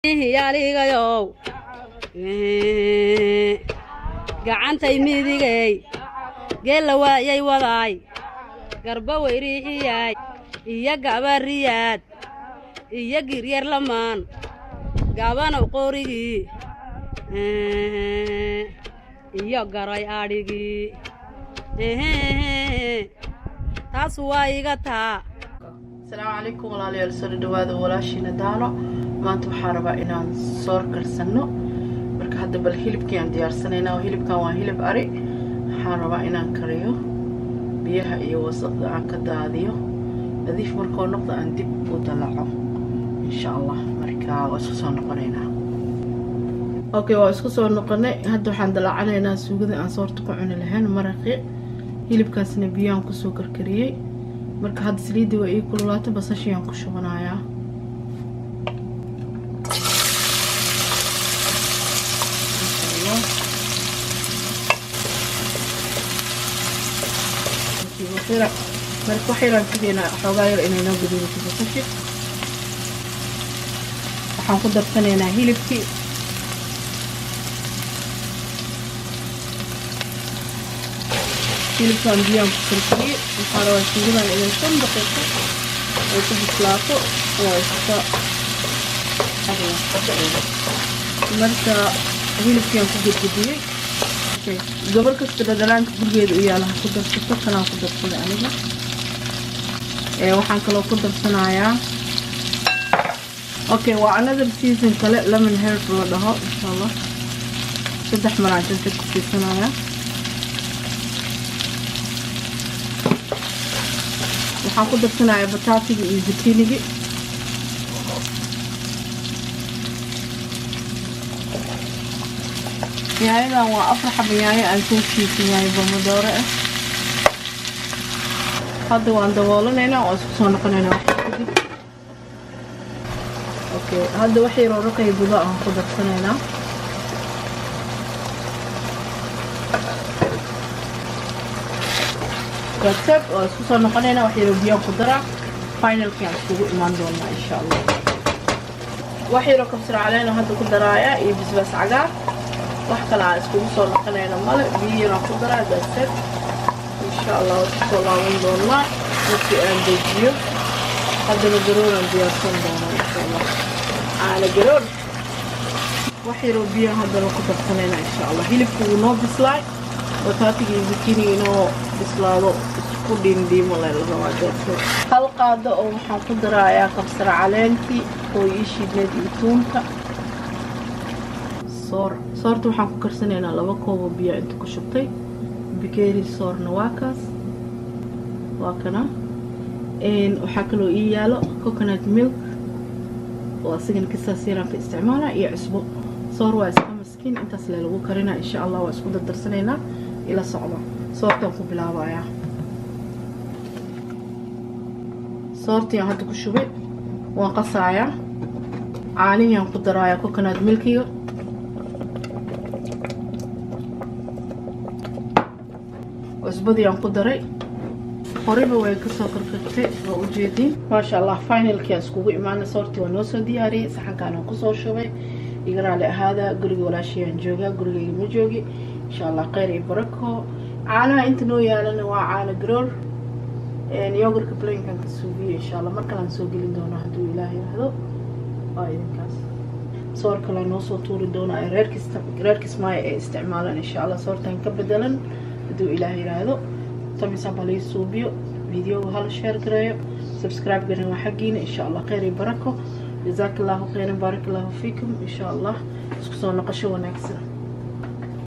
Yaaligayow, gacantay midigey geella waayay wadaay, garba weyriixiyaay iyo gabariyaad iyo giryar lamaan gaabanow qorigii iyo garay adhigii, taas waa iga taa. Asalaamu calaykum walaalayaal, soo dhawaada, walaashiina Daano. Maanta waxaa rabaa inaan soor karsano. Marka hadda bal hilibkii aan diyaarsanaynaa. Hilibkan waa hilib ari. Waxaan rabaa inaan kariyo, biyaha iyo wasaqda aan ka daadiyo, nadiif markoo noqdo aan dib u dalaco, insha Allah. Marka waa isku soo noqonaynaa. Okay, waa isku soo noqonay. Hadda waxaan dalacanaynaa suugada aan soorta ku cuni lahayn, maraqi. Hilibkaasna biyaan kusoo karkariyey. Marka hadda saliidii waa ii kululaatay, basashiyaan ku shubanayaa. Masha Allah, marka wax yaraan sugaynaa, xoogaa yar inay noo gaduudato basashi. Waxaan ku darsanaynaa hilibkii. Hilibkan biyaan ku karkariyey. Waxaa rabaa suugadan inay 5 daqiiqo ay ku bislaato. Waa iska. Marka hilibkiaan ku gedgediyey. Gabar kasta dhadhanaanka gurigeeda u yaala ha ku darsato. Kanaan ku darsaday aniga. Waxaan kaloo ku darsanayaa, okay, waa another season kale, lemon herb la dhaho, insha Allah. Saddex maraan jajab ku siisanayaa. Waxaan ku darsanayaa bataatiga iyo zucchinigi. Yaanyadan waa afar xaba yaanyo aan soo shiisay, yaanyo bomodoore ah. Hadda waan daboolanaynaa, waan isku soo noqonaynaa wax kadib. Okay, hadda wax yaroo raqay budo aan ku darsanaynaa. That's, waa isku soo noqonaynaa. Wax yaroo biyaan ku daraa, finalkii aan iskugu imaan doonaa, insha Allah. Wax yaroo kabsar caleen hadda ku daraaya iyo bisbaas cagaar. Wax kale aan iskugu soo noqonayna male, biyo yaraan ku daraa. That's it, insha Allah. Waa isku soo laaban doonaa markii aan dejiyo. Haddana garooraan diyaarsan doonaa, insha Allah, caana garoor. Wax yaroo biyaan haddana ku darsanayna, insha Allah. Hilibka wuu noo bislaay, bataatiga iyo zucchiniga inoo bislaado isku dhiindhiimo le la rabaa. Deerto hal qaado oo waxaan ku darayaa kabsar caleentii oo ii shiidneed iyo tuunta. Soor, soorta waxaan ku karsanaynaa 2 koob oo biyo inta ku shubtay. Bikeeri soorna waa kaas, waa kana. Waxaa kaloo ii yaalo coconut milk oo asigana kasaas yaraan ka isticmaala iyo cusbo. Soor waa iska maskiin, intaas lee lagu karinaa, insha Allah. Waa isku dardarsanaynaa, ila socdo. Soortaan ku bilaabayaa. Soortiaan hadda ku shubay, waan qasaayaa. Caanihiyaan ku darayaa, coconut milkiga. Cusbadiiyaan ku daray, horiba way kasoo karkartay, waa ujeediin. Maasha Allah, finalkii aan iskugu imaanay. Soortii waa noo soo diyaariyey, saxankaan aan kusoo shubay. Iga raali ahaada, guriga walaashayaan joogaa, gurigayga ma joogi. Insha Allah, kheyr iyo barako. Caanaha inta noo yaalana waa caano garoor, yogurka plainkan ka suubiyey. Insha Allah, mar kalaan soo gelin doona hadduu Ilaah yiraahdo. Waa idinkaas. Soor kale noo soo tuuri doona ay reer Kismaayo ay isticmaalaan, insha Allah, soortan ka bedelan hadduu Ilaah yiraahdo. Thumbs up halii suubiyo, videoga hala share gareeyo, subscribe garan waa xaggiina. Insha Allah, kheyr iyo barako. Jazaak Allahu khayran, baarak Allahu fiikum. Insha Allah, isku soo noqosho wanaagsan.